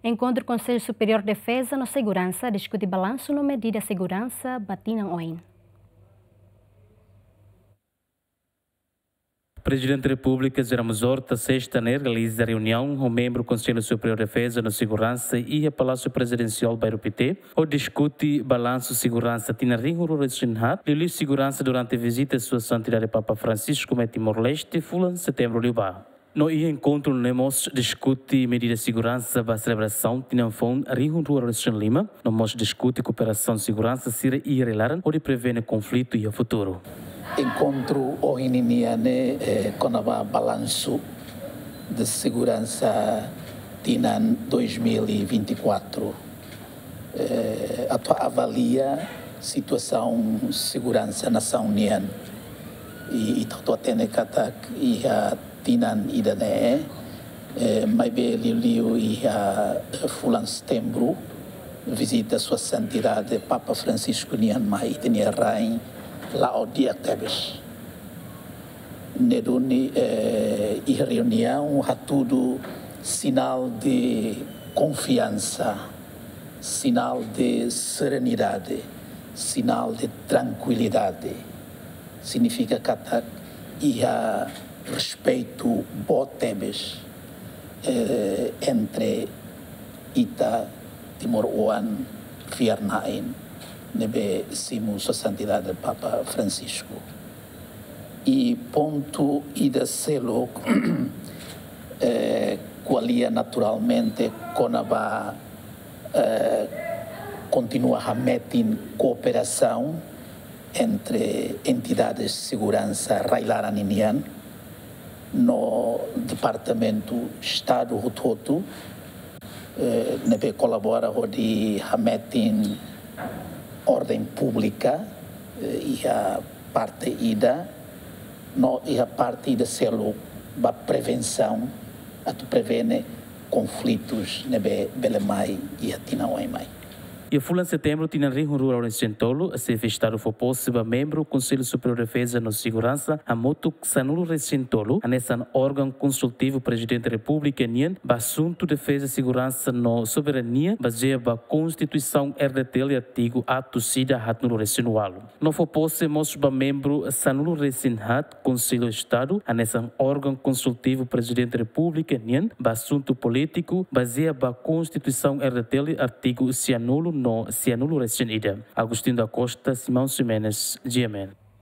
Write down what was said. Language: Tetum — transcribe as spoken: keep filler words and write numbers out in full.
Enkontru Konsellu Superiór Defeza no Seguransa diskute balansu no medida seguransa ba tinan oin. Prezidente Repúblika José Ramos Horta, sesta ne'e, realiza reuniaun ho membru Konsellu Superiór Defeza no Seguransa iha Palásiu Prezidensiál Bairru Pité, hodi diskute balansu seguransa tinan rihun rua resin haat, liuliu seguransa durante vizita Sua Santidade Papa Francisco mai Timor-Leste, fulan setembru liubá. No iha enkontru ne'e mós diskute medida seguransa ba selebrasaun tinan foun rihun rua resin lima, no mós diskute kooperasaun seguransa sira iha rai-laran hodi prevene konflitu iha futuru. Enkontru ohin nian ne'e, eh, kona-ba balansu de seguransa tinan dois mil e vinte e quatro. Eh, atu avalia situasaun seguransa nasaun nian. I, i ita hotu hatene katak iha tinan ida-ne'e, eh, maibé liuliu iha, eh, fulan setembru, vizita Sua Santidade Papa Francisco nian mai ita-nia rain la'o di'ak tebes. Ne'e duni, eh, iha reuniaun hatudu sinál de konfiansa, sinál de serenidade, sinál de trankuilidade. Signifika katak iha respeitu boot tebes, eh, entre ita timoroan fiar-na'in ne'ebé simu Sua Santidade Papa Francisco. I pontu ida seluk, eh, ko'alia naturalmente kona-ba, eh, kontinua hametin kooperasaun entre entidades seguransa rai-laran ninian no Departamentu Estadu hotu-hotu, eh, ne'ebé kolabora hodi hametin orden públika, eh, iha parte ida, no iha parte ida seluk ba prevensaun, atu prevene konflitus ne'ebé bele mai iha tinan oin mai. Iha fulan setembru tinan rihun rua resin tolu, Xefe Estadu fó pose ba membru Konsellu Superiór Defeza no Seguransa hamutuk sanulu resin tolu, hanesan órgaun konsultivu Prezidente Repúblika nian ba asuntu defeza, seguransa no soberania, bazeia ba Konstituisaun R D T L, artigu atus ida haatnulu resin ualu. No fó pose mós ba membru sanulu resin haat Konsellu Estadu, hanesan órgaun konsultivu Prezidente Repúblika nian ba asuntu polítiku, bazeia ba Konstituisaun R D T L, artigu sianulu no sianulu resin ida. Agostinho da Costa, Simão Ximenes, G M N.